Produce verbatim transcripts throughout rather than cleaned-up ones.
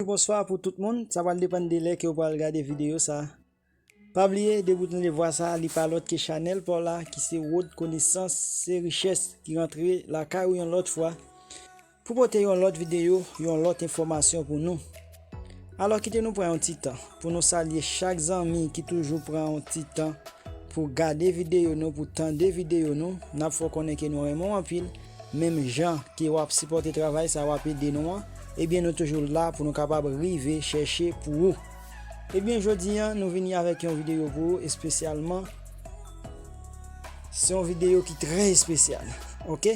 Bonswa pou tout moun, sa pral depann de lè ke w pral gade videyo sa. Pa bliye, depi w tande vwa sa, li pa lòt ke chanèl pa w la, ki se Wòd Konesans, se richès ki rantre lakay ou yon lòt fwa, pou pote yon lòt videyo, yon lòt enfòmasyon pou nou. Alò, kite nou pran yon ti tan pou nou salye chak zanmi ki toujou pran yon ti tan pou gade videyo nou, pou tande videyo nou. N ap fè w konnen ke nou renmen w anpil, menm jan ke w ap sipòte travay sa, w ap ede nou an, ebyen, nou toujou la pou nou kapab rive chèche pou ou. Ebyen, jodi a, nou vini avèk yon videyo pou ou espesyalman. Se yon videyo ki trè espesyal, oke?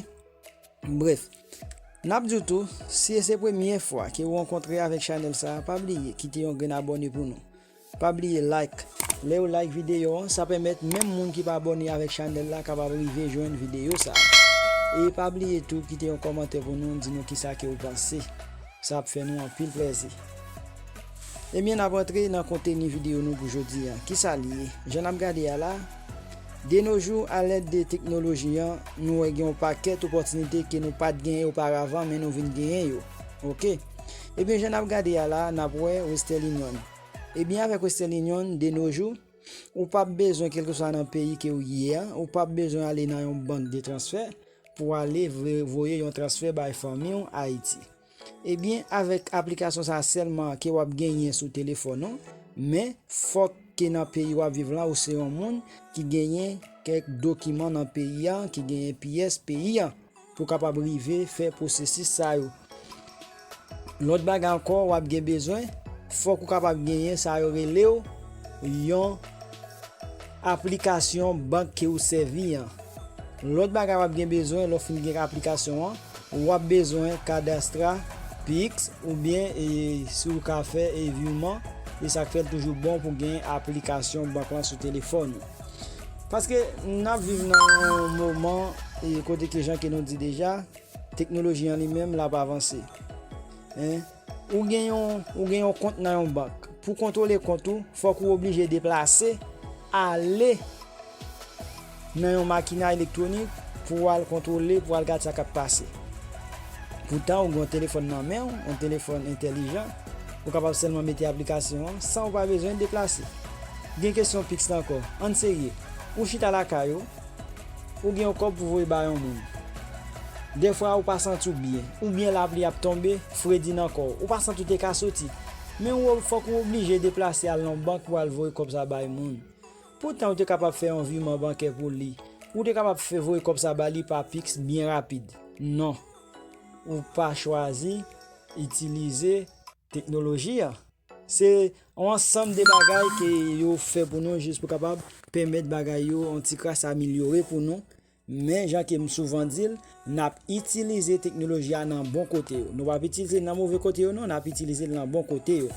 Brèf, n ap di w tou, si se premye fwa ke w rankontre avèk chanèl sa, pa bliye kite yon grenn abòne pou nou. Pa bliye like. Lè w like videyo an, sa pèmèt menm moun ki pa abòne avèk chanèl la kapab rive jwenn videyo sa. E pa bliye tou kite yon kòmantè pou nou, di nou kisa ke w panse. Sa ap fè nou anpil plèzi. Ebyen, n ap rantre nan konteni videyo nou pou jodi a. Kisa l ye? Jan n ap gade a la, de nos jours, a lèd de teknoloji an, nou wè gen yon pakèt opòtinite ke nou pa t genyen oparavan, men nou vin genyen yo. Oke. Ebyen, jan n ap gade a la, n ap wè Western Union. Ebyen, avèk Western Union, de nos jours, ou p ap bezwen, kèlkeswa nan peyi ke w ye a, ou p ap bezwen ale nan yon bank de transfè pou w ale vre-, voye yon transfè bay fanmi w Ayiti. Ebyen, avèk aplikasyon sa a sèlman ke w ap genyen sou telefòn ou, men fòk ke nan peyi w ap viv la, ou se yon moun ki genyen kèk dokiman nan peyi a, ki genyen pyès peyi a, pou w kapab rive fè pwosesis sa yo. Lòt bagay ankò, w ap gen bezwen, fòk ou kapab genyen sa yo rele w yon aplikasyon bank ke w sèvi an. Lòt bagay w ap gen bezwen, lè w fin gen aplikasyon an, w ap bezwen Cadastra, Pix, oubyen, e, si w ka fè, e, viwman, e sa k fè l toujou bon pou gen aplikasyon bank lan sou telefòn ou. Paske n ap viv nan yon moman, e, kote ke jan ke nou di deja, teknoloji an li menm l ap avanse. Hein? Ou gen yon, ou gen yon kont nan yon bank. Pou kontwole kont ou, fòk ou oblije deplase, ale nan yon makina elektwonik pou w al kontwole, pou w al gade sa k ap pase. Poutan, ou gen yon telefòn nan men w, yon telefòn entèlijan, ou kapab sèlman mete aplikasyon an san ou pa bezwen deplase. Gen kesyon Pix la ankò. Ann serye. Ou chita lakay ou, ou gen yon kòb pou voye ba yon moun. Dèfwa, ou pa santi w byen, oubyen lapli ap tonbe, fredi nan kò w, ou pa santi w te ka soti. Men ou, fòk ou oblije deplase al nan bank pou al voye kòb sa bay moun. Poutan, ou te kapab fè yon viwman bankè pou li. Ou te kapab fè voye kòb sa ba li pa Pix byen rapid. Non. Ou pa chwazi itilize teknoloji a. Se yon ansanm de bagay ke yo fè pou nou jis pou kapab pèmèt bagay yo yon ti kras amelyore pou nou. Men, jan ke m souvan di l, n ap itilize teknoloji a nan bon kote yo. Nou p ap itilize l nan move kote yo, non, n ap itilize l nan bon kote yo.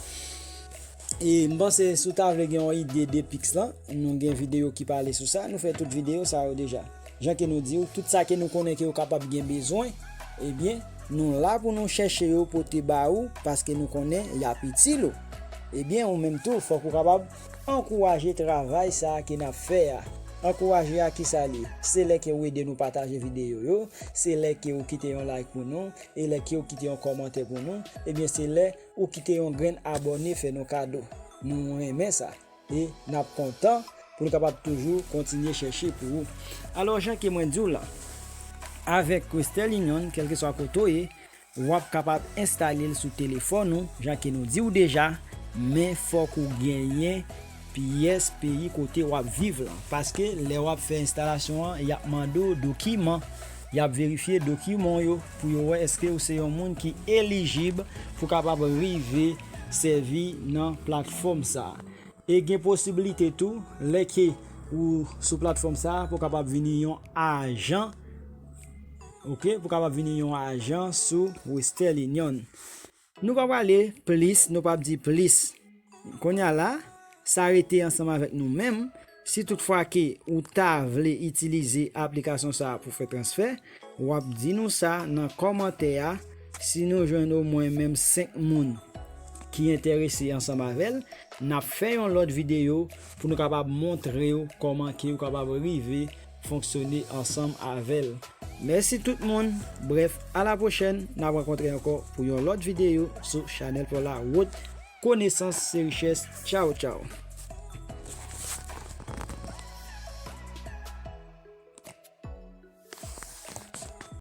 E m panse, si w ta vle gen yon ide de Pix lan, nou gen videyo ki pale sou sa, nou fè tout videyo sa yo deja. Jan ke nou di w, tout sa ke nou konnen ke w kapab gen bezwen, ebyen, nou la pou nou chèche yo pote ba ou, paske nou konnen y ap itil ou. Ebyen, ou menm tou, fòk ou kapab ankouraje travay sa a ke n ap fè a. Ankouraje a kisa l ye? Se lè ke w ede nou pataje videyo yo, se lè ke w kite yon like pou nou, e lè ke w kite yon kòmantè pou nou, ebyen, se lè ou kite yon grenn abòne fè nou kado. Nou renmen sa. E n ap kontan pou nou kapab toujou kontinye chèche pou ou. Alò, jan ke mwen di w la, avèk Western Union, kèlkeswa kote w ye, w ap kapab enstale l sou telefòn ou, jan ke nou di w deja, men fòk ou genyen pyès peyi kote w ap viv lan. Paske lè w ap fè enstalasyon an, y ap mande w dokiman. Y ap verifye dokiman w yo pou yo wè èske ou se yon moun ki elijib pou kapab rive sèvi nan platfòm sa a. E gen posiblite tou, lè ke ou sou platfòm sa a, pou kapab vini yon ajan, oke, pou kapab vini yon ajan sou Western Union. Nou pa prale plis, nou p ap di plis. Kounye a la, sa rete ansanm avèk nou menm. Si toutfwa ke ou ta vle itilize aplikasyon sa a pou fè transfè, w ap di nou sa nan kòmantè a. Si nou jwenn omwen menm senk moun ki enterese ansanm avè l, n ap fè yon lòt videyo pou nou kapab montre w kòman ke ou kapab rive fonksyone ansanm avè l. Mèsi tout moun. Brèf, a la pwochèn, n ap rankontre ankò pou yon lòt videyo sou chanèl pa w la, Wot Konesans se Richès. Tchaw, tchaw.